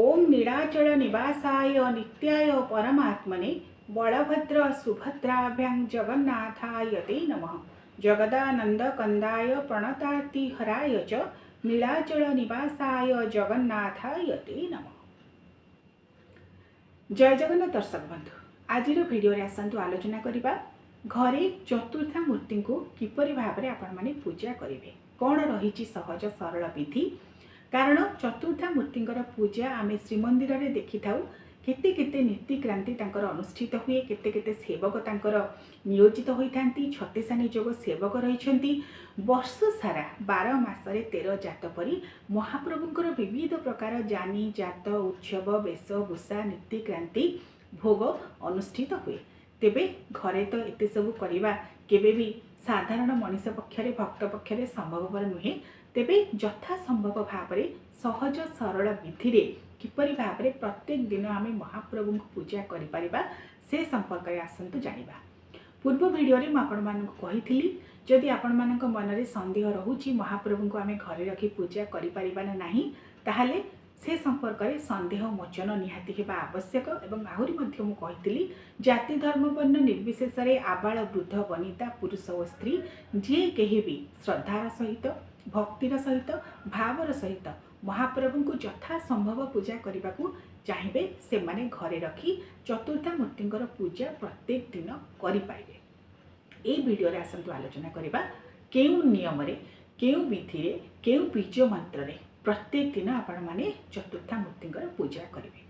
ଓಂ ନୀଳାଚଳ ନିବାସାୟ ନିତ୍ୟାୟ ପରମାତ୍ମନେ ବଳଭଦ୍ର ସୁଭଦ୍ରାଭ୍ୟାଂ ଜଗନ୍ନାଥାୟ ତେ ନମଃ। ଜଗଦାନନ୍ଦ କନ୍ଦାୟ ପ୍ରଣତାର୍ତି ହରାୟ ଚ ନୀଳାଚଳ ନିବାସାୟ ଜଗନ୍ନାଥାୟ ତେ ନମଃ। ଜୟ ଜଗନ୍ନାଥ ଦର୍ଶକ ବନ୍ଧୁ, ଆଜିର ଭିଡ଼ିଓରେ ଆସନ୍ତୁ ଆଲୋଚନା କରିବା ଘରେ ଚତୁର୍ଦ୍ଧା ମୂର୍ତ୍ତିଙ୍କୁ କିପରି ଭାବରେ ଆପଣମାନେ ପୂଜା କରିବେ, କ'ଣ ରହିଛି ସହଜ ସରଳ ବିଧି। କାରଣ ଚତୁର୍ଦ୍ଧା ମୂର୍ତ୍ତିଙ୍କର ପୂଜା ଆମେ ଶ୍ରୀମନ୍ଦିରରେ ଦେଖିଥାଉ, କେତେ କେତେ ନୀତିକ୍ରାନ୍ତି ତାଙ୍କର ଅନୁଷ୍ଠିତ ହୁଏ, କେତେ କେତେ ସେବକ ତାଙ୍କର ନିୟୋଜିତ ହୋଇଥାନ୍ତି, ଛତିଶା ନିଯୋଗ ସେବକ ରହିଛନ୍ତି। ବର୍ଷ ସାରା 12 ମାସରେ 13 ଜାତ ପରି ମହାପ୍ରଭୁଙ୍କର ବିବିଧ ପ୍ରକାର ଯାନି ଜାତ ଉତ୍ସବ ବେଶଭୂଷା ନୀତିକ୍ରାନ୍ତି ଭୋଗ ଅନୁଷ୍ଠିତ ହୁଏ। ତେବେ ଘରେ ତ ଏତେ ସବୁ କରିବା କେବେ ବି ସାଧାରଣ ମଣିଷ ପକ୍ଷରେ, ଭକ୍ତ ପକ୍ଷରେ ସମ୍ଭବପର ନୁହେଁ। ତେବେ ଯଥା ସମ୍ଭବ ଭାବରେ ସହଜ ସରଳ ବିଧିରେ କିପରି ଭାବରେ ପ୍ରତ୍ୟେକ ଦିନ ଆମେ ମହାପ୍ରଭୁଙ୍କୁ ପୂଜା କରିପାରିବା, ସେ ସମ୍ପର୍କରେ ଆସନ୍ତୁ ଜାଣିବା। ପୂର୍ବ ଭିଡ଼ିଓରେ ମୁଁ ଆପଣମାନଙ୍କୁ କହିଥିଲି, ଯଦି ଆପଣମାନଙ୍କ ମନରେ ସନ୍ଦେହ ରହୁଛି ମହାପ୍ରଭୁଙ୍କୁ ଆମେ ଘରେ ରଖି ପୂଜା କରିପାରିବା ନା ନାହିଁ, ତାହେଲେ ସେ ସମ୍ପର୍କରେ ସନ୍ଦେହ ମୋଚନ ନିହାତି ହେବା ଆବଶ୍ୟକ। ଏବଂ ଆହୁରି ମଧ୍ୟ ମୁଁ କହିଥିଲି, ଜାତି ଧର୍ମ ବର୍ଣ୍ଣ ନିର୍ବିଶେଷରେ ଆବାଳ ବୃଦ୍ଧ ବନିତା, ପୁରୁଷ ଓ ସ୍ତ୍ରୀ, ଯିଏ କେହି ବି ଶ୍ରଦ୍ଧାର ସହିତ, ଭକ୍ତିର ସହିତ, ଭାବର ସହିତ ମହାପ୍ରଭୁଙ୍କୁ ଯଥା ସମ୍ଭବ ପୂଜା କରିବାକୁ ଚାହିଁବେ, ସେମାନେ ଘରେ ରଖି ଚତୁର୍ଦ୍ଧା ମୂର୍ତ୍ତିଙ୍କର ପୂଜା ପ୍ରତ୍ୟେକ ଦିନ କରିପାରିବେ। ଏଇ ଭିଡ଼ିଓରେ ଆସନ୍ତୁ ଆଲୋଚନା କରିବା କେଉଁ ନିୟମରେ, କେଉଁ ବିଧିରେ, କେଉଁ ବୀଜ ମନ୍ତ୍ରରେ ପ୍ରତ୍ୟେକ ଦିନ ଆପଣମାନେ ଚତୁର୍ଦ୍ଧା ମୂର୍ତ୍ତିଙ୍କର ପୂଜା କରିବେ।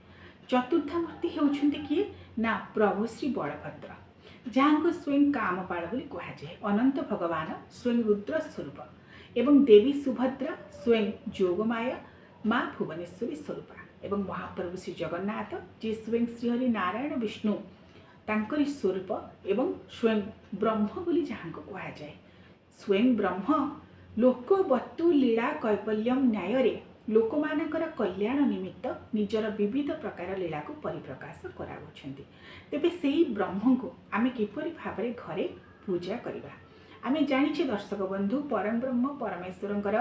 ଚତୁର୍ଦ୍ଧା ମୂର୍ତ୍ତି ହେଉଛନ୍ତି କିଏ ନା ପ୍ରଭୁ ଶ୍ରୀ ବଳଭଦ୍ର, ଯାହାଙ୍କୁ ସ୍ୱୟଂ କାମପାଳ ବୋଲି କୁହାଯାଏ, ଅନନ୍ତ ଭଗବାନ, ସ୍ୱୟଂ ରୁଦ୍ର ସ୍ୱରୂପ, ଏବଂ ଦେବୀ ସୁଭଦ୍ରା ସ୍ୱୟଂ ଯୋଗମାୟା ମା ଭୁବନେଶ୍ୱରୀ ସ୍ୱରୂପା, ଏବଂ ମହାପ୍ରଭୁ ଶ୍ରୀ ଜଗନ୍ନାଥ ଯିଏ ସ୍ୱୟଂ ଶ୍ରୀହରି ନାରାୟଣ ବିଷ୍ଣୁ ତାଙ୍କରି ସ୍ୱରୂପ ଏବଂ ସ୍ୱୟଂ ବ୍ରହ୍ମ ବୋଲି ଯାହାଙ୍କୁ କୁହାଯାଏ। ସ୍ୱୟଂ ବ୍ରହ୍ମ ଲୋକବତୁ ଲୀଳା କୈବଲ୍ୟମ ନ୍ୟାୟରେ ଲୋକମାନଙ୍କର କଲ୍ୟାଣ ନିମିତ୍ତ ନିଜର ବିବିଧ ପ୍ରକାର ଲୀଳାକୁ ପରିପ୍ରକାଶ କରାଉଛନ୍ତି। ତେବେ ସେଇ ବ୍ରହ୍ମଙ୍କୁ ଆମେ କିପରି ଭାବରେ ଘରେ ପୂଜା କରିବା? ଆମେ ଜାଣିଛେ ଦର୍ଶକ ବନ୍ଧୁ, ପରମ ବ୍ରହ୍ମ ପରମେଶ୍ୱରଙ୍କର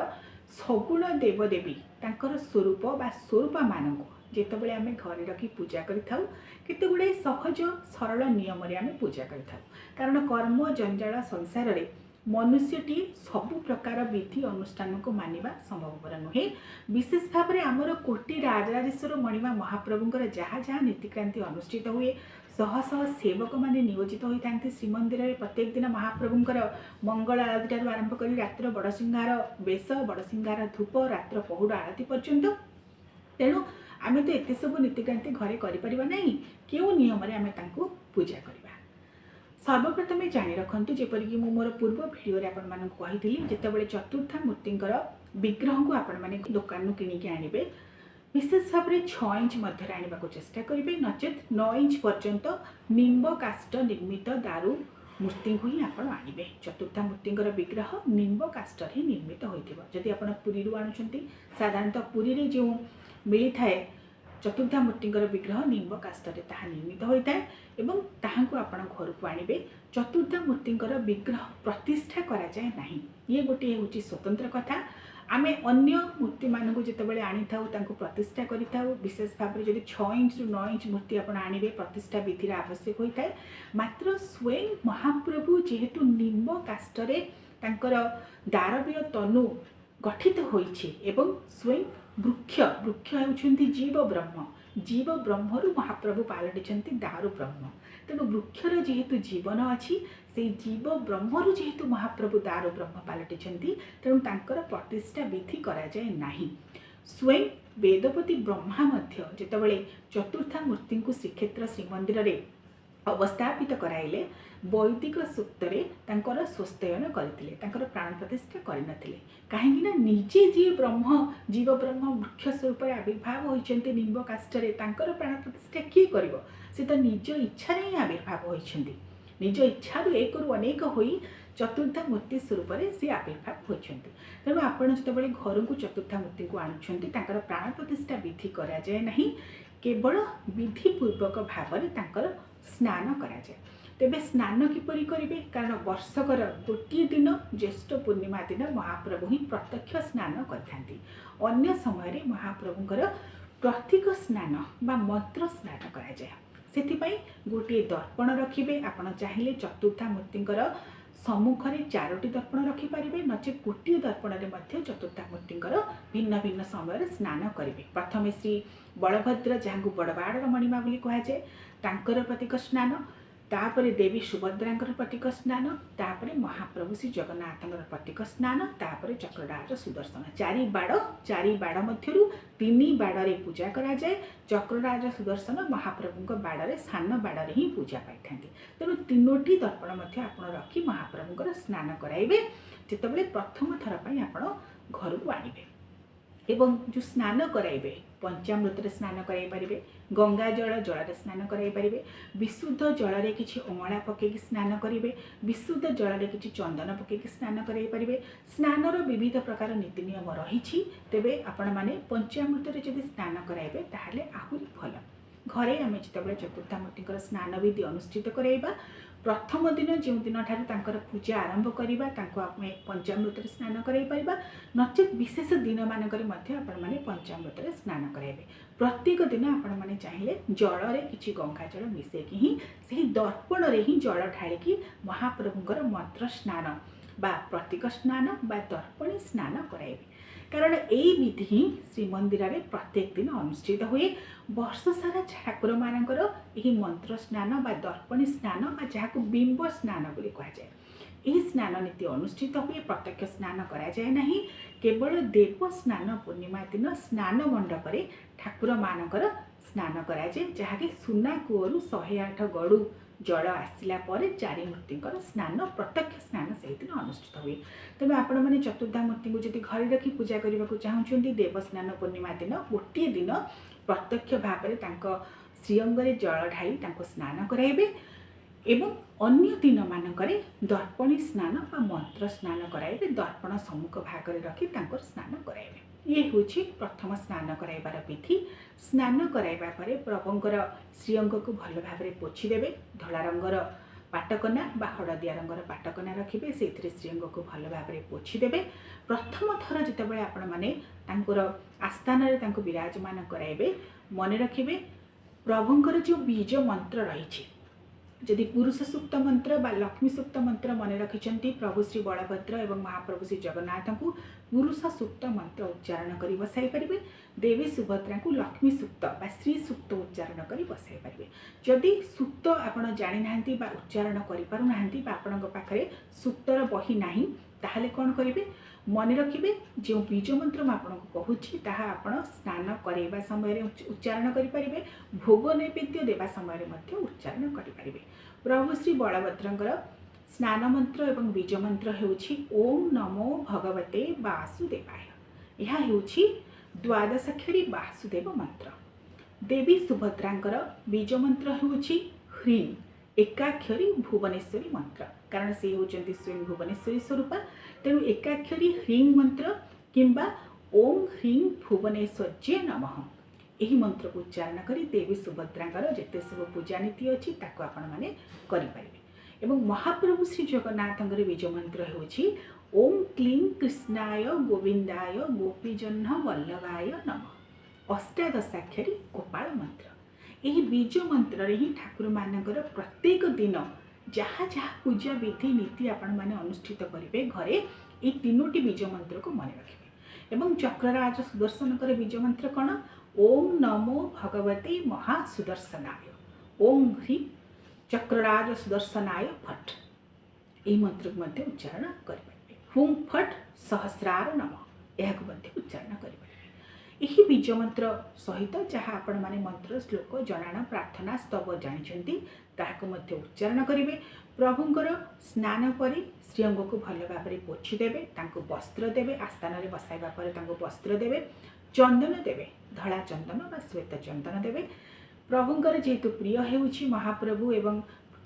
ସଗୁଣ ଦେବଦେବୀ ତାଙ୍କର ସ୍ୱରୂପ ବା ସ୍ୱରୂପାମାନଙ୍କୁ ଯେତେବେଳେ ଆମେ ଘରେ ରଖି ପୂଜା କରିଥାଉ, କେତେ ଗୁଡ଼ିଏ ସହଜ ସରଳ ନିୟମରେ ଆମେ ପୂଜା କରିଥାଉ। କାରଣ କର୍ମ ଜଞ୍ଜାଳ ସଂସାରରେ ମନୁଷ୍ୟଟି ସବୁ ପ୍ରକାର ବିଧି ଅନୁଷ୍ଠାନକୁ ମାନିବା ସମ୍ଭବପର ନୁହେଁ। ବିଶେଷ ଭାବରେ ଆମର କୋଟି ରାଜରାଜେଶ୍ୱର ମଣିମା ମହାପ୍ରଭୁଙ୍କର ଯାହା ଯାହା ନୀତିକ୍ରାନ୍ତି ଅନୁଷ୍ଠିତ ହୁଏ, ଶହ ଶହ ସେବକମାନେ ନିୟୋଜିତ ହୋଇଥାନ୍ତି ଶ୍ରୀମନ୍ଦିରରେ। ପ୍ରତ୍ୟେକ ଦିନ ମହାପ୍ରଭୁଙ୍କର ମଙ୍ଗଳ ଆଳତୀଠାରୁ ଆରମ୍ଭ କରି ରାତ୍ର ବଡ଼ସିଂହାର ବେଶ, ବଡ଼ସିଂହାର ଧୂପ, ରାତ୍ର ପହୁଡ଼ ଆଳତୀ ପର୍ଯ୍ୟନ୍ତ। ତେଣୁ ଆମେ ତ ଏତେ ସବୁ ନୀତିକ୍ରାନ୍ତି ଘରେ କରିପାରିବା ନାହିଁ। କେଉଁ ନିୟମରେ ଆମେ ତାଙ୍କୁ ପୂଜା କରିବା? ସର୍ବପ୍ରଥମେ ଜାଣି ରଖନ୍ତୁ, ଯେପରିକି ମୁଁ ମୋର ପୂର୍ବ ଭିଡ଼ିଓରେ ଆପଣମାନଙ୍କୁ କହିଥିଲି, ଯେତେବେଳେ ଚତୁର୍ଦ୍ଧା ମୂର୍ତ୍ତିଙ୍କର ବିଗ୍ରହକୁ ଆପଣମାନେ ଦୋକାନରୁ କିଣିକି ଆଣିବେ, ବିଶେଷ ଭାବରେ 6 ଇଞ୍ଚ ମଧ୍ୟରେ ଆଣିବାକୁ ଚେଷ୍ଟା କରିବେ, ନଚେତ୍ 9 ଇଞ୍ଚ ପର୍ଯ୍ୟନ୍ତ ନିମ୍ବ କାଷ୍ଠ ନିର୍ମିତ ଦାରୁ ମୂର୍ତ୍ତିଙ୍କୁ ହିଁ ଆପଣ ଆଣିବେ। ଚତୁର୍ଦ୍ଧା ମୂର୍ତ୍ତିଙ୍କର ବିଗ୍ରହ ନିମ୍ବ କାଷ୍ଠରେ ହିଁ ନିର୍ମିତ ହୋଇଥିବ। ଯଦି ଆପଣ ପୁରୀରୁ ଆଣୁଛନ୍ତି, ସାଧାରଣତଃ ପୁରୀରେ ଯେଉଁ ମିଳିଥାଏ ଚତୁର୍ଦ୍ଧା ମୂର୍ତ୍ତିଙ୍କର ବିଗ୍ରହ, ନିମ୍ବ କାଷ୍ଠରେ ତାହା ନିର୍ମିତ ହୋଇଥାଏ ଏବଂ ତାହାଙ୍କୁ ଆପଣ ଘରକୁ ଆଣିବେ। ଚତୁର୍ଦ୍ଧା ମୂର୍ତ୍ତିଙ୍କର ବିଗ୍ରହ ପ୍ରତିଷ୍ଠା କରାଯାଏ ନାହିଁ। ଇଏ ଗୋଟିଏ ହେଉଛି ସ୍ୱତନ୍ତ୍ର କଥା। ଆମେ ଅନ୍ୟ ମୂର୍ତ୍ତିମାନଙ୍କୁ ଯେତେବେଳେ ଆଣିଥାଉ, ତାଙ୍କୁ ପ୍ରତିଷ୍ଠା କରିଥାଉ। ବିଶେଷ ଭାବରେ ଯଦି 6 ଇଞ୍ଚରୁ 9 ଇଞ୍ଚ ମୂର୍ତ୍ତି ଆପଣ ଆଣିବେ, ପ୍ରତିଷ୍ଠା ବିଧିର ଆବଶ୍ୟକ ହୋଇଥାଏ। ମାତ୍ର ସ୍ୱୟଂ ମହାପ୍ରଭୁ ଯେହେତୁ ନିମ୍ବ କାଷ୍ଠରେ ତାଙ୍କର ଦାରବୀୟ ତନୁ ଗଠିତ ହୋଇଛି ଏବଂ ସ୍ୱୟଂ ବୃକ୍ଷ, ବୃକ୍ଷ ହେଉଛନ୍ତି ଜୀବ ବ୍ରହ୍ମ, ଜୀବ ବ୍ରହ୍ମରୁ ମହାପ୍ରଭୁ ପାଲଟିଛନ୍ତି ଦାରୁ ବ୍ରହ୍ମ। ତେଣୁ ବୃକ୍ଷର ଯେହେତୁ ଜୀବନ ଅଛି, ସେଇ ଜୀବ ବ୍ରହ୍ମରୁ ଯେହେତୁ ମହାପ୍ରଭୁ ଦାରୁ ବ୍ରହ୍ମ ପାଲଟିଛନ୍ତି, ତେଣୁ ତାଙ୍କର ପ୍ରତିଷ୍ଠା ବିଧି କରାଯାଏ ନାହିଁ। ସ୍ୱୟଂ ବେଦପତି ବ୍ରହ୍ମା ମଧ୍ୟ ଯେତେବେଳେ ଚତୁର୍ଦ୍ଧା ମୂର୍ତ୍ତିଙ୍କୁ ଶ୍ରୀକ୍ଷେତ୍ର ଶ୍ରୀମନ୍ଦିରରେ ଅବସ୍ଥାପିତ କରାଇଲେ, ବୈଦିକ ସୂକ୍ତରେ ତାଙ୍କର ସ୍ୱସ୍ତୟନ କରିଥିଲେ, ତାଙ୍କର ପ୍ରାଣ ପ୍ରତିଷ୍ଠା କରିନଥିଲେ। କାହିଁକି ନା ନିଜେ ଯିଏ ବ୍ରହ୍ମ, ଜୀବ ବ୍ରହ୍ମ ବୃକ୍ଷ ସ୍ୱରୂପରେ ଆବିର୍ଭାବ ହୋଇଛନ୍ତି ନିମ୍ବ କାଷ୍ଠରେ, ତାଙ୍କର ପ୍ରାଣ ପ୍ରତିଷ୍ଠା କିଏ କରିବ? ସେ ତ ନିଜ ଇଚ୍ଛାରେ ହିଁ ଆବିର୍ଭାବ ହୋଇଛନ୍ତି। ନିଜ ଇଚ୍ଛାରୁ ଏକରୁ ଅନେକ ହୋଇ ଚତୁର୍ଦ୍ଧା ମୂର୍ତ୍ତି ସ୍ୱରୂପରେ ସେ ଆବିର୍ଭାବ ହୋଇଛନ୍ତି। ତେଣୁ ଆପଣ ଯେତେବେଳେ ଘରକୁ ଚତୁର୍ଦ୍ଧା ମୂର୍ତ୍ତିକୁ ଆଣୁଛନ୍ତି, ତାଙ୍କର ପ୍ରାଣ ପ୍ରତିଷ୍ଠା ବିଧି କରାଯାଏ ନାହିଁ, କେବଳ ବିଧିପୂର୍ବକ ଭାବରେ ତାଙ୍କର ସ୍ନାନ କରାଯାଏ। ତେବେ ସ୍ନାନ କିପରି କରିବେ? କାରଣ ବର୍ଷକର ଗୋଟିଏ ଦିନ ଜ୍ୟେଷ୍ଠ ପୂର୍ଣ୍ଣିମା ଦିନ ମହାପ୍ରଭୁ ହିଁ ପ୍ରତ୍ୟକ୍ଷ ସ୍ନାନ କରିଥାନ୍ତି। ଅନ୍ୟ ସମୟରେ ମହାପ୍ରଭୁଙ୍କର ପ୍ରତୀକ ସ୍ନାନ ବା ମନ୍ତ୍ର ସ୍ନାନ କରାଯାଏ। ସେଥିପାଇଁ ଗୋଟିଏ ଦର୍ପଣ ରଖିବେ। ଆପଣ ଚାହିଁଲେ ଚତୁର୍ଦ୍ଧା ମୂର୍ତ୍ତିଙ୍କର ସମ୍ମୁଖରେ ଚାରୋଟି ଦର୍ପଣ ରଖିପାରିବେ, ନଚେତ୍ ଗୋଟିଏ ଦର୍ପଣରେ ମଧ୍ୟ ଚତୁର୍ଦ୍ଧା ମୂର୍ତ୍ତିଙ୍କର ଭିନ୍ନ ଭିନ୍ନ ସମୟରେ ସ୍ନାନ କରିବେ। ପ୍ରଥମେ ଶ୍ରୀ ବଳଭଦ୍ର, ଯାହାଙ୍କୁ ବଡ଼ବାଡ଼ର ମଣିମା ବୋଲି କୁହାଯାଏ, ତାଙ୍କର ପ୍ରତୀକ ସ୍ନାନ, ତାପରେ ଦେବୀ ସୁଭଦ୍ରାଙ୍କର ପ୍ରତୀକ ସ୍ନାନ, ତାପରେ ମହାପ୍ରଭୁ ଶ୍ରୀ ଜଗନ୍ନାଥଙ୍କର ପ୍ରତୀକ ସ୍ନାନ, ତାପରେ ଚକ୍ରରାଜ ସୁଦର୍ଶନ। ଚାରି ବାଡ଼, ଚାରି ବାଡ଼ ମଧ୍ୟରୁ ତିନି ବାଡ଼ରେ ପୂଜା କରାଯାଏ। ଚକ୍ରରାଜ ସୁଦର୍ଶନ ମହାପ୍ରଭୁଙ୍କ ବାଡ଼ରେ, ସାନ ବାଡ଼ରେ ହିଁ ପୂଜା ପାଇଥାନ୍ତି। ତେଣୁ ତିନୋଟି ଦର୍ପଣ ମଧ୍ୟ ଆପଣ ରଖି ମହାପ୍ରଭୁଙ୍କର ସ୍ନାନ କରାଇବେ, ଯେତେବେଳେ ପ୍ରଥମ ଥର ପାଇଁ ଆପଣ ଘରକୁ ଆଣିବେ। ଏବଂ ଯେଉଁ ସ୍ନାନ କରାଇବେ, ପଞ୍ଚାମୃତରେ ସ୍ନାନ କରାଇ ପାରିବେ, ଗଙ୍ଗା ଜଳ ଜଳରେ ସ୍ନାନ କରାଇ ପାରିବେ, ବିଶୁଦ୍ଧ ଜଳରେ କିଛି ଅଁଳା ପକାଇକି ସ୍ନାନ କରିବେ, ବିଶୁଦ୍ଧ ଜଳରେ କିଛି ଚନ୍ଦନ ପକାଇକି ସ୍ନାନ କରାଇ ପାରିବେ। ସ୍ନାନର ବିବିଧ ପ୍ରକାର ନୀତି ନିୟମ ରହିଛି। ତେବେ ଆପଣମାନେ ପଞ୍ଚାମୃତରେ ଯଦି ସ୍ନାନ କରାଇବେ, ତାହେଲେ ଆହୁରି ଭଲ। ଘରେ ଆମେ ଯେତେବେଳେ ଚତୁର୍ଦ୍ଧାମୂର୍ତ୍ତିଙ୍କର ସ୍ନାନ ବିଧି ଅନୁଷ୍ଠିତ କରାଇବା, ପ୍ରଥମ ଦିନ ଯେଉଁ ଦିନଠାରୁ ତାଙ୍କର ପୂଜା ଆରମ୍ଭ କରିବା, ତାଙ୍କୁ ଆମେ ପଞ୍ଚାମୃତରେ ସ୍ନାନ କରାଇ ପାରିବା, ନଚେତ୍ ବିଶେଷ ଦିନମାନଙ୍କରେ ମଧ୍ୟ ଆପଣମାନେ ପଞ୍ଚାମୃତରେ ସ୍ନାନ କରାଇବେ। ପ୍ରତ୍ୟେକ ଦିନ ଆପଣମାନେ ଚାହିଁଲେ ଜଳରେ କିଛି ଗଙ୍ଗା ଜଳ ମିଶାଇକି ହିଁ, ସେହି ଦର୍ପଣରେ ହିଁ ଜଳ ଢାଳିକି ମହାପ୍ରଭୁଙ୍କର ମନ୍ତ୍ର ସ୍ନାନ ବା ପ୍ରତୀକ ସ୍ନାନ ବା ଦର୍ପଣୀ ସ୍ନାନ କରାଇବେ। କାରଣ ଏଇ ବିଧି ହିଁ ଶ୍ରୀମନ୍ଦିରରେ ପ୍ରତ୍ୟେକ ଦିନ ଅନୁଷ୍ଠିତ ହୁଏ। ବର୍ଷ ସାରା ଠାକୁରମାନଙ୍କର ଏହି ମନ୍ତ୍ର ସ୍ନାନ ବା ଦର୍ପଣୀ ସ୍ନାନ ବା ଯାହାକୁ ବିମ୍ବ ସ୍ନାନ ବୋଲି କୁହାଯାଏ, ଏହି ସ୍ନାନ ନୀତି ଅନୁଷ୍ଠିତ ହୁଏ। ପ୍ରତ୍ୟକ୍ଷ ସ୍ନାନ କରାଯାଏ ନାହିଁ। କେବଳ ଦେବ ସ୍ନାନ ପୂର୍ଣ୍ଣିମା ଦିନ ସ୍ନାନ ମଣ୍ଡପରେ ଠାକୁରମାନଙ୍କର ସ୍ନାନ କରାଯାଏ, ଯାହାକି ସୁନା କୂଅରୁ 108 ଗଡ଼ୁ ଜଳ ଆସିଲା ପରେ ଚାରି ମୂର୍ତ୍ତିଙ୍କର ସ୍ନାନ, ପ୍ରତ୍ୟକ୍ଷ ସ୍ନାନ ସେଇଦିନ ଅନୁଷ୍ଠିତ ହୁଏ। ତେଣୁ ଆପଣମାନେ ଚତୁର୍ଦ୍ଧା ମୂର୍ତ୍ତିଙ୍କୁ ଯଦି ଘରେ ରଖି ପୂଜା କରିବାକୁ ଚାହୁଁଛନ୍ତି, ଦେବସ୍ନାନ ପୂର୍ଣ୍ଣିମା ଦିନ ଗୋଟିଏ ଦିନ ପ୍ରତ୍ୟକ୍ଷ ଭାବରେ ତାଙ୍କ ଶ୍ରୀଅଙ୍ଗରେ ଜଳ ଢାଳି ତାଙ୍କୁ ସ୍ନାନ କରାଇବେ ଏବଂ ଅନ୍ୟ ଦିନମାନଙ୍କରେ ଦର୍ପଣୀ ସ୍ନାନ ବା ମନ୍ତ୍ର ସ୍ନାନ କରାଇବେ। ଦର୍ପଣ ସମ୍ମୁଖ ଭାଗରେ ରଖି ତାଙ୍କର ସ୍ନାନ କରାଇବେ। ଇଏ ହେଉଛି ପ୍ରଥମ ସ୍ନାନ କରାଇବାର ବିଧି। ସ୍ନାନ କରାଇବା ପରେ ପ୍ରଭୁଙ୍କର ଶ୍ରୀଅଙ୍ଗକୁ ଭଲ ଭାବରେ ପୋଛିଦେବେ। ଧଳା ରଙ୍ଗର ପାଟକନା ବା ହଳଦିଆ ରଙ୍ଗର ପାଟକନା ରଖିବେ, ସେଇଥିରେ ଶ୍ରୀଅଙ୍ଗକୁ ଭଲ ଭାବରେ ପୋଛିଦେବେ। ପ୍ରଥମ ଥର ଯେତେବେଳେ ଆପଣମାନେ ତାଙ୍କର ଆସ୍ଥାନରେ ତାଙ୍କୁ ବିରାଜମାନ କରାଇବେ, ମନେ ରଖିବେ, ପ୍ରଭୁଙ୍କର ଯେଉଁ ବୀଜ ମନ୍ତ୍ର ରହିଛି, ଯଦି ପୁରୁଷ ସୂକ୍ତ ମନ୍ତ୍ର ବା ଲକ୍ଷ୍ମୀ ସୂକ୍ତ ମନ୍ତ୍ର ମନେ ରଖିଛନ୍ତି, ପ୍ରଭୁ ଶ୍ରୀ ବଳଭଦ୍ର ଏବଂ ମହାପ୍ରଭୁ ଶ୍ରୀ ଜଗନ୍ନାଥଙ୍କୁ ପୁରୁଷ ସୂକ୍ତ ମନ୍ତ୍ର ଉଚ୍ଚାରଣ କରି ବସାଇ ପାରିବେ। ଦେବୀ ସୁଭଦ୍ରାଙ୍କୁ ଲକ୍ଷ୍ମୀ ସୂକ୍ତ ବା ଶ୍ରୀ ସୂକ୍ତ ଉଚ୍ଚାରଣ କରି ବସାଇ ପାରିବେ। ଯଦି ସୂକ୍ତ ଆପଣ ଜାଣିନାହାନ୍ତି ବା ଉଚ୍ଚାରଣ କରିପାରୁନାହାନ୍ତି ବା ଆପଣଙ୍କ ପାଖରେ ସୂକ୍ତର ବହି ନାହିଁ, ତାହେଲେ କ'ଣ କରିବେ? ମନେ ରଖିବେ, ଯେଉଁ ବୀଜ ମନ୍ତ୍ର ମୁଁ ଆପଣଙ୍କୁ କହୁଛି, ତାହା ଆପଣ ସ୍ନାନ କରାଇବା ସମୟରେ ଉଚ୍ଚାରଣ କରିପାରିବେ, ଭୋଗ ନୈବେଦ୍ୟ ଦେବା ସମୟରେ ମଧ୍ୟ ଉଚ୍ଚାରଣ କରିପାରିବେ। ପ୍ରଭୁ ଶ୍ରୀ ବଳଭଦ୍ରଙ୍କର ସ୍ନାନ ମନ୍ତ୍ର ଏବଂ ବୀଜ ମନ୍ତ୍ର ହେଉଛି "ଓಂ ନମୋ ଭଗବତେ ବାସୁଦେବାୟ"। ଏହା ହେଉଛି ଦ୍ୱାଦଶାକ୍ଷରୀ ବାସୁଦେବ ମନ୍ତ୍ର। ଦେବୀ ସୁଭଦ୍ରାଙ୍କର ବୀଜ ମନ୍ତ୍ର ହେଉଛି ହ୍ରିଂ ଏକାକ୍ଷରୀ ଭୁବନେଶ୍ୱରୀ ମନ୍ତ୍ର, କାରଣ ସେ ହେଉଛନ୍ତି ସ୍ୱୟଂ ଭୁବନେଶ୍ୱରୀ ସ୍ୱରୂପା। ତେଣୁ ଏକାକ୍ଷରୀ ହ୍ରିଂ ମନ୍ତ୍ର କିମ୍ବା "ଓಂ ହ୍ରିଂ ଭୁବନେଶ୍ୱର୍ଯ୍ୟୈ ନମଃ", ଏହି ମନ୍ତ୍ରକୁ ଉଚ୍ଚାରଣ କରି ଦେବୀ ସୁଭଦ୍ରାଙ୍କର ଯେତେ ସବୁ ପୂଜାନୀତି ଅଛି, ତାକୁ ଆପଣମାନେ କରିପାରିବେ। ଏବଂ ମହାପ୍ରଭୁ ଶ୍ରୀ ଜଗନ୍ନାଥଙ୍କର ବୀଜ ମନ୍ତ୍ର ହେଉଛି "ଓಂ କ୍ଲିଂ କୃଷ୍ଣାୟ ଗୋବିନ୍ଦାୟ ଗୋପୀଜନ ବଲ୍ଲଭାୟ ନମଃ", ଅଷ୍ଟାଦଶାକ୍ଷରୀ ଗୋପାଳ ମନ୍ତ୍ର। ଏହି ବୀଜ ମନ୍ତ୍ରରେ ହିଁ ଠାକୁରମାନଙ୍କର ପ୍ରତ୍ୟେକ ଦିନ ଯାହା ଯାହା ପୂଜା ବିଧି ନୀତି ଆପଣମାନେ ଅନୁଷ୍ଠିତ କରିବେ ଘରେ, ଏହି ତିନୋଟି ବୀଜ ମନ୍ତ୍ରକୁ ମନେ ରଖିବେ। ଏବଂ ଚକ୍ରରାଜ ସୁଦର୍ଶନଙ୍କର ବୀଜ ମନ୍ତ୍ର କ'ଣ? "ଓಂ ନମୋ ଭଗବତେ ମହାସୁଦର୍ଶନାୟ, ଓಂ ହ୍ରି ଚକ୍ରରାଜ ସୁଦର୍ଶନାୟ ଫଟ୍", ଏହି ମନ୍ତ୍ରକୁ ମଧ୍ୟ ଉଚ୍ଚାରଣ କରିପାରିବେ। "ହୁଁ ଫଟ୍ ସହସ୍ରାର ନମ", ଏହାକୁ ମଧ୍ୟ ଉଚ୍ଚାରଣ କରିପାରିବେ। ଏହି ବୀଜ ମନ୍ତ୍ର ସହିତ ଯାହା ଆପଣମାନେ ମନ୍ତ୍ର, ଶ୍ଲୋକ, ଜଣାଣ, ପ୍ରାର୍ଥନା, ସ୍ତବ ଜାଣିଛନ୍ତି, ତାହାକୁ ମଧ୍ୟ ଉଚ୍ଚାରଣ କରିବେ। ପ୍ରଭୁଙ୍କର ସ୍ନାନ ପରେ ଶ୍ରୀଅଙ୍ଗକୁ ଭଲ ଭାବରେ ପୋଛିଦେବେ, ତାଙ୍କୁ ବସ୍ତ୍ର ଦେବେ। ଆସ୍ଥାନରେ ବସାଇବା ପରେ ତାଙ୍କୁ ବସ୍ତ୍ର ଦେବେ, ଚନ୍ଦନ ଦେବେ, ଧଳା ଚନ୍ଦନ ବା ଶ୍ୱେତ ଚନ୍ଦନ ଦେବେ। ପ୍ରଭୁଙ୍କର ଯେହେତୁ ପ୍ରିୟ ହେଉଛି ମହାପ୍ରଭୁ ଏବଂ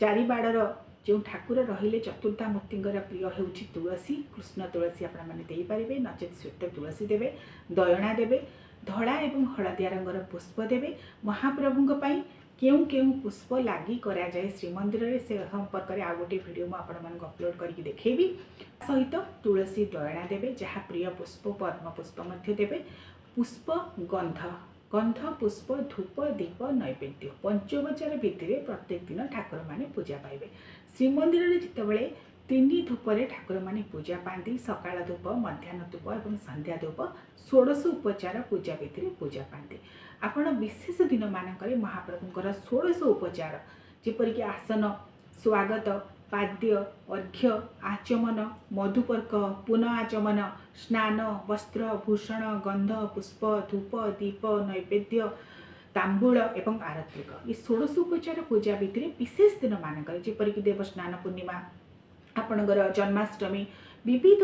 ଚାରିବାଡ଼ର ଯେଉଁ ଠାକୁର ରହିଲେ, ଚତୁର୍ଦ୍ଧା ମୂର୍ତ୍ତିଙ୍କର ପ୍ରିୟ ହେଉଛି ତୁଳସୀ। କୃଷ୍ଣ ତୁଳସୀ ଆପଣମାନେ ଦେଇପାରିବେ, ନଚେତ୍ ଶ୍ୱେତ ତୁଳସୀ ଦେବେ, ଦୟଣା ଦେବେ, ଧଳା ଏବଂ ହଳଦିଆ ରଙ୍ଗର ପୁଷ୍ପ ଦେବେ। ମହାପ୍ରଭୁଙ୍କ ପାଇଁ କେଉଁ କେଉଁ ପୁଷ୍ପ ଲାଗି କରାଯାଏ ଶ୍ରୀମନ୍ଦିରରେ, ସେ ସମ୍ପର୍କରେ ଆଉ ଗୋଟିଏ ଭିଡ଼ିଓ ମୁଁ ଆପଣମାନଙ୍କୁ ଅପଲୋଡ଼ କରିକି ଦେଖେଇବି। ସହିତ ତୁଳସୀ ଦୟଣା ଦେବେ, ଯାହା ପ୍ରିୟ ପୁଷ୍ପ, ପଦ୍ମ ପୁଷ୍ପ ମଧ୍ୟ ଦେବେ। ପୁଷ୍ପ ଗନ୍ଧ ଗନ୍ଧ, ପୁଷ୍ପ, ଧୂପ, ଦୀପ, ନୈବେଦ୍ୟ, ପଞ୍ଚୋପଚାର ବିଧିରେ ପ୍ରତ୍ୟେକ ଦିନ ଠାକୁରମାନେ ପୂଜା ପାଇବେ। ଶ୍ରୀମନ୍ଦିରରେ ଯେତେବେଳେ ତିନି ଧୂପରେ ଠାକୁରମାନେ ପୂଜା ପାଆନ୍ତି, ସକାଳ ଧୂପ, ମଧ୍ୟାହ୍ନ ଧୂପ ଏବଂ ସନ୍ଧ୍ୟା ଧୂପ, ଷୋଡ଼ଶ ଉପଚାର ପୂଜା ବିଧିରେ ପୂଜା ପାଆନ୍ତି। ଆପଣ ବିଶେଷ ଦିନମାନଙ୍କରେ ମହାପ୍ରଭୁଙ୍କର ଷୋଡ଼ଶ ଉପଚାର, ଯେପରିକି ଆସନ, ସ୍ୱାଗତ, ପାଦ୍ୟ, ଅର୍ଘ୍ୟ, ଆଚମନ, ମଧୁପର୍କ, ପୁନଃ ଆଚମନ, ସ୍ନାନ, ବସ୍ତ୍ର, ଭୂଷଣ, ଗନ୍ଧ, ପୁଷ୍ପ, ଧୂପ, ଦୀପ, ନୈବେଦ୍ୟ, ତାମ୍ବୁଳ ଏବଂ ଆରତ୍ରିକ, ଏ ଷୋଡ଼ଶ ଉପଚାର ପୂଜା ବିଧିରେ ବିଶେଷ ଦିନମାନଙ୍କରେ, ଯେପରିକି ଦେବସ୍ନାନ ପୂର୍ଣ୍ଣିମା, ଆପଣଙ୍କର ଜନ୍ମାଷ୍ଟମୀ, ବିବିଧ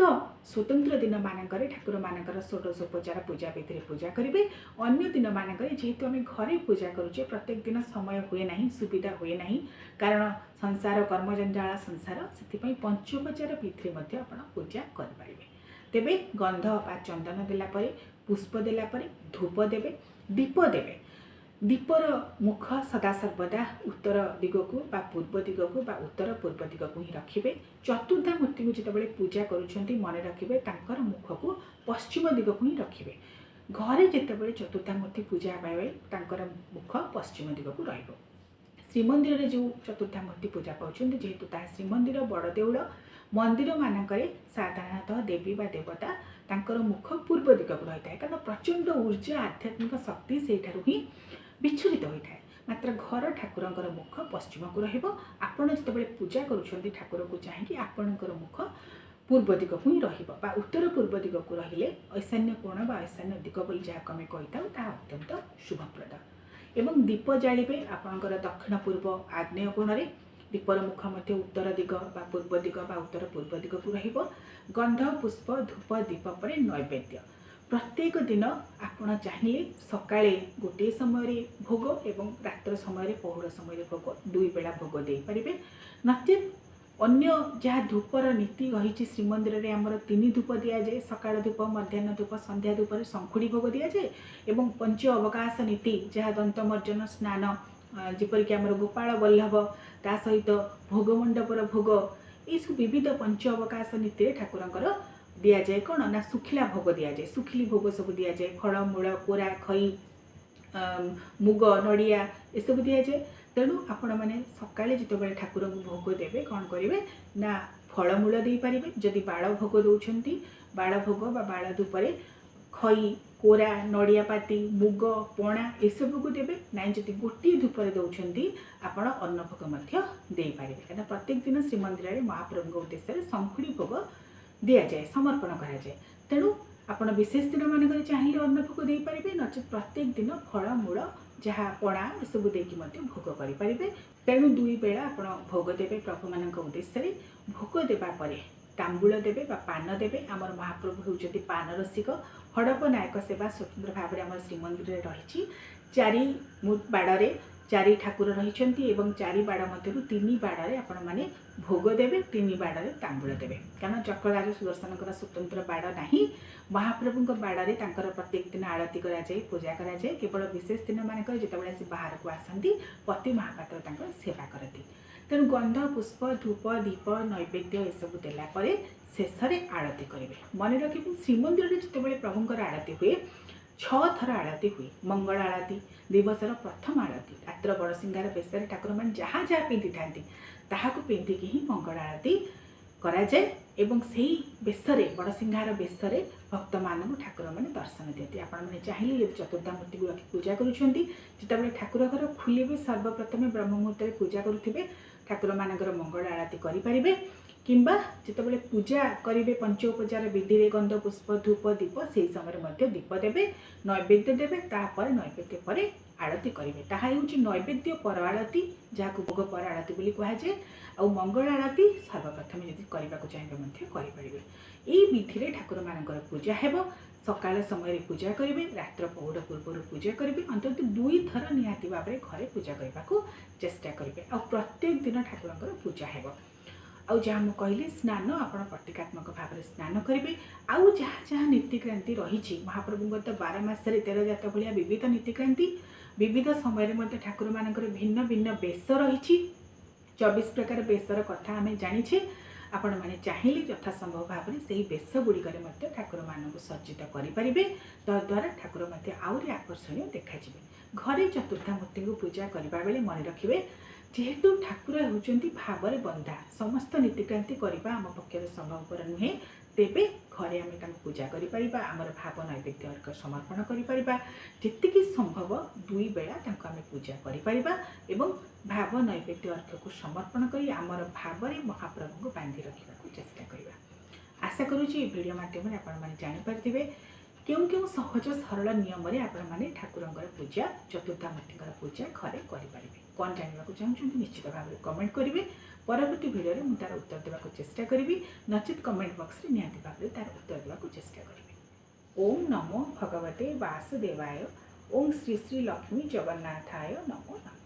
ସ୍ୱତନ୍ତ୍ର ଦିନମାନଙ୍କରେ ଠାକୁରମାନଙ୍କର ଷୋଡ଼ଶ ଉପଚାର ପୂଜା ବିଧିରେ ପୂଜା କରିବେ। ଅନ୍ୟ ଦିନମାନଙ୍କରେ ଯେହେତୁ ଆମେ ଘରେ ପୂଜା କରୁଛେ, ପ୍ରତ୍ୟେକ ଦିନ ସମୟ ହୁଏ ନାହିଁ, ସୁବିଧା ହୁଏ ନାହିଁ, କାରଣ ସଂସାର କର୍ମଜଞ୍ଜାଳ ସଂସାର, ସେଥିପାଇଁ ପଞ୍ଚୋପଚାର ବିଧିରେ ମଧ୍ୟ ଆପଣ ପୂଜା କରିପାରିବେ। ତେବେ ଗନ୍ଧ ବା ଚନ୍ଦନ ଦେଲା ପରେ, ପୁଷ୍ପ ଦେଲା ପରେ ଧୂପ ଦେବେ, ଦୀପ ଦେବେ। ଦୀପର ମୁଖ ସଦାସର୍ବଦା ଉତ୍ତର ଦିଗକୁ ବା ପୂର୍ବ ଦିଗକୁ ବା ଉତ୍ତର ପୂର୍ବ ଦିଗକୁ ହିଁ ରଖିବେ। ଚତୁର୍ଦ୍ଧା ମୂର୍ତ୍ତିକୁ ଯେତେବେଳେ ପୂଜା କରୁଛନ୍ତି, ମନେ ରଖିବେ ତାଙ୍କର ମୁଖକୁ ପଶ୍ଚିମ ଦିଗକୁ ହିଁ ରଖିବେ। ଘରେ ଯେତେବେଳେ ଚତୁର୍ଦ୍ଧା ମୂର୍ତ୍ତି ପୂଜା ପାଇବେ, ତାଙ୍କର ମୁଖ ପଶ୍ଚିମ ଦିଗକୁ ରହିବ। ଶ୍ରୀମନ୍ଦିରରେ ଯେଉଁ ଚତୁର୍ଦ୍ଧା ମୂର୍ତ୍ତି ପୂଜା ପାଉଛନ୍ତି, ଯେହେତୁ ତାହା ଶ୍ରୀମନ୍ଦିର ବଡ଼ ଦେଉଳ, ମନ୍ଦିରମାନଙ୍କରେ ସାଧାରଣତଃ ଦେବୀ ବା ଦେବତା ତାଙ୍କର ମୁଖ ପୂର୍ବ ଦିଗକୁ ରହିଥାଏ, କାରଣ ପ୍ରଚଣ୍ଡ ଉର୍ଜା, ଆଧ୍ୟାତ୍ମିକ ଶକ୍ତି ସେଇଠାରୁ ହିଁ ବିଚ୍ଛୁରିତ ହୋଇଥାଏ। ମାତ୍ର ଘର ଠାକୁରଙ୍କର ମୁଖ ପଶ୍ଚିମକୁ ରହିବ। ଆପଣ ଯେତେବେଳେ ପୂଜା କରୁଛନ୍ତି, ଠାକୁରକୁ ଚାହିଁକି ଆପଣଙ୍କର ମୁଖ ପୂର୍ବ ଦିଗକୁ ହିଁ ରହିବ ବା ଉତ୍ତର ପୂର୍ବ ଦିଗକୁ ରହିଲେ, ଐଶାନ୍ୟ କୋଣ ବା ଐଶାନ୍ୟ ଦିଗ ବୋଲି ଯାହାକୁ ଆମେ କହିଥାଉ, ତାହା ଅତ୍ୟନ୍ତ ଶୁଭପ୍ରଦ। ଏବଂ ଦୀପ ଜାଳିବେ ଆପଣଙ୍କର ଦକ୍ଷିଣ ପୂର୍ବ ଆଗ୍ନେୟ କୋଣରେ। ଦୀପର ମୁଖ ମଧ୍ୟ ଉତ୍ତର ଦିଗ ବା ପୂର୍ବ ଦିଗ ବା ଉତ୍ତର ପୂର୍ବ ଦିଗକୁ ରହିବ। ଗନ୍ଧ, ପୁଷ୍ପ, ଧୂପ, ଦୀପ ପରେ ନୈବେଦ୍ୟ। ପ୍ରତ୍ୟେକ ଦିନ ଆପଣ ଚାହିଁଲେ ସକାଳେ ଗୋଟିଏ ସମୟରେ ଭୋଗ ଏବଂ ରାତ୍ର ସମୟରେ ପହୁଡ଼ ସମୟରେ ଭୋଗ, ଦୁଇ ବେଳା ଭୋଗ ଦେଇପାରିବେ। ନଚେତ୍ ଅନ୍ୟ ଯାହା ଧୂପର ନୀତି ରହିଛି, ଶ୍ରୀମନ୍ଦିରରେ ଆମର ତିନି ଧୂପ ଦିଆଯାଏ। ସକାଳ ଧୂପ, ମଧ୍ୟାହ୍ନ ଧୂପ, ସନ୍ଧ୍ୟା ଧୂପରେ ଶଙ୍ଖୁଡ଼ି ଭୋଗ ଦିଆଯାଏ ଏବଂ ପଞ୍ଚ ଅବକାଶ ନୀତି, ଯାହା ଦନ୍ତମର୍ଜନ, ସ୍ନାନ, ଯେପରିକି ଆମର ଗୋପାଳ ବଲ୍ଲଭ, ତା ସହିତ ଭୋଗ ମଣ୍ଡପର ଭୋଗ, ଏଇସବୁ ବିବିଧ ପଞ୍ଚ ଅବକାଶ ନୀତିରେ ଠାକୁରଙ୍କର ଦିଆଯାଏ। କ'ଣ ନା ଶୁଖିଲା ଭୋଗ ଦିଆଯାଏ, ଶୁଖିଲି ଭୋଗ ସବୁ ଦିଆଯାଏ। ଫଳମୂଳ, କୋରା, ଖଇ, ମୁଗ, ନଡ଼ିଆ ଏସବୁ ଦିଆଯାଏ। ତେଣୁ ଆପଣମାନେ ସକାଳେ ଯେତେବେଳେ ଠାକୁରଙ୍କୁ ଭୋଗ ଦେବେ, କ'ଣ କରିବେ ନା ଫଳମୂଳ ଦେଇପାରିବେ। ଯଦି ବାଳ ଭୋଗ ଦେଉଛନ୍ତି, ବାଳ ଭୋଗ ବା ବାଳ ଧୂପରେ ଖଇ, କୋରା, ନଡ଼ିଆ ପାତି, ମୁଗ, ପଣା ଏସବୁକୁ ଦେବେ। ନାଇଁ, ଯଦି ଗୋଟିଏ ଧୂପରେ ଦେଉଛନ୍ତି, ଆପଣ ଅନ୍ନ ଭୋଗ ମଧ୍ୟ ଦେଇପାରିବେ, କାରଣ ପ୍ରତ୍ୟେକ ଦିନ ଶ୍ରୀମନ୍ଦିରରେ ମହାପ୍ରଭୁଙ୍କ ଉଦ୍ଦେଶ୍ୟରେ ଶଙ୍ଖୁଡ଼ି ଭୋଗ ଦିଆଯାଏ, ସମର୍ପଣ କରାଯାଏ। ତେଣୁ ଆପଣ ବିଶେଷ ଦିନମାନଙ୍କରେ ଚାହିଁଲେ ଅନ୍ନ ଭୋଗ ଦେଇପାରିବେ, ନଚେତ୍ ପ୍ରତ୍ୟେକ ଦିନ ଫଳମୂଳ, ଯାହା ପଣା ଏସବୁ ଦେଇକି ମଧ୍ୟ ଭୋଗ କରିପାରିବେ। ତେଣୁ ଦୁଇ ବେଳା ଆପଣ ଭୋଗ ଦେବେ ପ୍ରଭୁମାନଙ୍କ ଉଦ୍ଦେଶ୍ୟରେ। ଭୋଗ ଦେବା ପରେ ତାମ୍ବୁଳ ଦେବେ ବା ପାନ ଦେବେ। ଆମର ମହାପ୍ରଭୁ ହେଉଛନ୍ତି ପାନ ରସିକ। ହଡ଼ପ ନାୟକ ସେବା ସ୍ୱତନ୍ତ୍ର ଭାବରେ ଆମର ଶ୍ରୀମନ୍ଦିରରେ ରହିଛି। ଚାରି ବାଡ଼ରେ ଚାରି ଠାକୁର ରହିଛନ୍ତି ଏବଂ ଚାରି ବାଡ଼ ମଧ୍ୟରୁ ତିନି ବାଡ଼ରେ ଆପଣମାନେ ଭୋଗ ଦେବେ, ତିନି ବାଡ଼ରେ ତାମ୍ବୁଳ ଦେବେ, କାରଣ ଚକ୍ରରାଜ ସୁଦର୍ଶନଙ୍କର ସ୍ୱତନ୍ତ୍ର ବାଡ଼ ନାହିଁ। ମହାପ୍ରଭୁଙ୍କ ବାଡ଼ରେ ତାଙ୍କର ପ୍ରତ୍ୟେକ ଦିନ ଆଳତି କରାଯାଏ, ପୂଜା କରାଯାଏ। କେବଳ ବିଶେଷ ଦିନମାନଙ୍କରେ ଯେତେବେଳେ ସେ ବାହାରକୁ ଆସନ୍ତି, ପତି ମହାପାତ୍ର ତାଙ୍କର ସେବା କରନ୍ତି। ତେଣୁ ଗନ୍ଧ, ପୁଷ୍ପ, ଧୂପ, ଦୀପ, ନୈବେଦ୍ୟ ଏସବୁ ଦେଲା ପରେ ଶେଷରେ ଆଳତି କରିବେ। ମନେ ରଖିବେ, ଶ୍ରୀମନ୍ଦିରରେ ଯେତେବେଳେ ପ୍ରଭୁଙ୍କର ଆଳତି ହୁଏ, 6 ଥର ଆଳତି ହୁଏ। ମଙ୍ଗଳ ଆଳତି ଦିବସର ପ୍ରଥମ ଆଳତି, ରାତ୍ର ବଡ଼ସିଂହାର ବେଶରେ ଠାକୁରମାନେ ଯାହା ଯାହା ପିନ୍ଧିଥାନ୍ତି, ତାହାକୁ ପିନ୍ଧିକି ହିଁ ମଙ୍ଗଳ ଆଳତି କରାଯାଏ ଏବଂ ସେଇ ବେଶରେ, ବଡ଼ସିଂହାର ବେଶରେ ଭକ୍ତମାନଙ୍କୁ ଠାକୁରମାନେ ଦର୍ଶନ ଦିଅନ୍ତି। ଆପଣମାନେ ଚାହିଁଲେ, ଯଦି ଚତୁର୍ଦ୍ଧା ମୂର୍ତ୍ତିକୁ ରଖି ପୂଜା କରୁଛନ୍ତି, ଯେତେବେଳେ ଠାକୁର ଘର ଖୋଲିବେ, ସର୍ବପ୍ରଥମେ ବ୍ରହ୍ମ ମୁହୂର୍ତ୍ତରେ ପୂଜା କରୁଥିବେ, ଠାକୁରମାନଙ୍କର ମଙ୍ଗଳ ଆଳତି କରିପାରିବେ। କିମ୍ବା ଯେତେବେଳେ ପୂଜା କରିବେ ପଞ୍ଚ ଉପଚାର ବିଧିରେ ଗନ୍ଧ, ପୁଷ୍ପ, ଧୂପ, ଦୀପ, ସେହି ସମୟରେ ମଧ୍ୟ ଦୀପ ଦେବେ, ନୈବେଦ୍ୟ ଦେବେ, ତାପରେ ନୈବେଦ୍ୟ ପରେ ଆଳତି କରିବେ। ତାହା ହେଉଛି ନୈବେଦ୍ୟ ପର ଆଳତି, ଯାହାକୁ ଭୋଗ ପର ଆଳତି ବୋଲି କୁହାଯାଏ। ଆଉ ମଙ୍ଗଳ ଆଳତି ସର୍ବପ୍ରଥମେ ଯଦି କରିବାକୁ ଚାହିଁବେ ମଧ୍ୟ କରିପାରିବେ। ଏଇ ବିଧିରେ ଠାକୁରମାନଙ୍କର ପୂଜା ହେବ। ସକାଳ ସମୟରେ ପୂଜା କରିବେ, ରାତ୍ର ପହୁଡ଼ ପୂର୍ବରୁ ପୂଜା କରିବେ। ଅନ୍ତତଃ ଦୁଇଥର ନିହାତି ଭାବରେ ଘରେ ପୂଜା କରିବାକୁ ଚେଷ୍ଟା କରିବେ। ଆଉ ପ୍ରତ୍ୟେକ ଦିନ ଠାକୁରଙ୍କର ପୂଜା ହେବ। ଆଉ ଯାହା ମୁଁ କହିଲି, ସ୍ନାନ, ଆପଣ ପ୍ରତୀକାତ୍ମକ ଭାବରେ ସ୍ନାନ କରିବେ। ଆଉ ଯାହା ଯାହା ନୀତିକ୍ରାନ୍ତି ରହିଛି, ମହାପ୍ରଭୁଙ୍କର ତ 12 ମାସରେ 13 ଜାତ ଭଳିଆ ବିବିଧ ନୀତିକ୍ରାନ୍ତି, ବିବିଧ ସମୟରେ ମଧ୍ୟ ଠାକୁରମାନଙ୍କର ଭିନ୍ନ ଭିନ୍ନ ବେଶ ରହିଛି। 24 ପ୍ରକାର ବେଶର କଥା ଆମେ ଜାଣିଛେ। ଆପଣମାନେ ଚାହିଁଲେ ଯଥାସମ୍ଭବ ଭାବରେ ସେହି ବେଶ ଗୁଡ଼ିକରେ ମଧ୍ୟ ଠାକୁରମାନଙ୍କୁ ସଜ୍ଜିତ କରିପାରିବେ। ତଦ୍ୱାରା ଠାକୁର ମଧ୍ୟ ଆହୁରି ଆକର୍ଷଣୀୟ ଦେଖାଯିବେ। ଘରେ ଚତୁର୍ଦ୍ଧାମୂର୍ତ୍ତିଙ୍କୁ ପୂଜା କରିବା ବେଳେ ମନେ ରଖିବେ, ଯେହେତୁ ଠାକୁର ହେଉଛନ୍ତି ଭାବରେ ବନ୍ଧା, ସମସ୍ତ ନୀତିକ୍ରାନ୍ତି କରିବା ଆମ ପକ୍ଷରେ ସମ୍ଭବପର ନୁହେଁ। ତେବେ ଘରେ ଆମେ ତାଙ୍କୁ ପୂଜା କରିପାରିବା, ଆମର ଭାବ ନୈବେଦ୍ୟ ଅର୍ଘ ସମର୍ପଣ କରିପାରିବା। ଯେତିକି ସମ୍ଭବ ଦୁଇ ବେଳା ତାଙ୍କୁ ଆମେ ପୂଜା କରିପାରିବା ଏବଂ ଭାବ ନୈବେଦ୍ୟ ଅର୍ଘକୁ ସମର୍ପଣ କରି ଆମର ଭାବରେ ମହାପ୍ରଭୁଙ୍କୁ ବାନ୍ଧି ରଖିବାକୁ ଚେଷ୍ଟା କରିବା। ଆଶା କରୁଛି ଏ ଭିଡ଼ିଓ ମାଧ୍ୟମରେ ଆପଣମାନେ ଜାଣିପାରିଥିବେ କେଉଁ କେଉଁ ସହଜ ସରଳ ନିୟମରେ ଆପଣମାନେ ଠାକୁରଙ୍କର ପୂଜା, ଚତୁର୍ଦ୍ଧାମୂର୍ତ୍ତିଙ୍କର ପୂଜା ଘରେ କରିପାରିବେ। କ'ଣ ଜାଣିବାକୁ ଚାହୁଁଛନ୍ତି, ନିଶ୍ଚିତ ଭାବରେ କମେଣ୍ଟ କରିବେ। ପରବର୍ତ୍ତୀ ଭିଡ଼ିଓରେ ମୁଁ ତା'ର ଉତ୍ତର ଦେବାକୁ ଚେଷ୍ଟା କରିବି, ନଚେତ୍ କମେଣ୍ଟ ବକ୍ସରେ ନିହାତି ଭାବରେ ତା'ର ଉତ୍ତର ଦେବାକୁ ଚେଷ୍ଟା କରିବି। ଓಂ ନମୋ ଭଗବତେ ବାସୁଦେବାୟ। ଓಂ ଶ୍ରୀ ଶ୍ରୀ ଲକ୍ଷ୍ମୀ ଜଗନ୍ନାଥାୟ ନମୋ ନମଃ।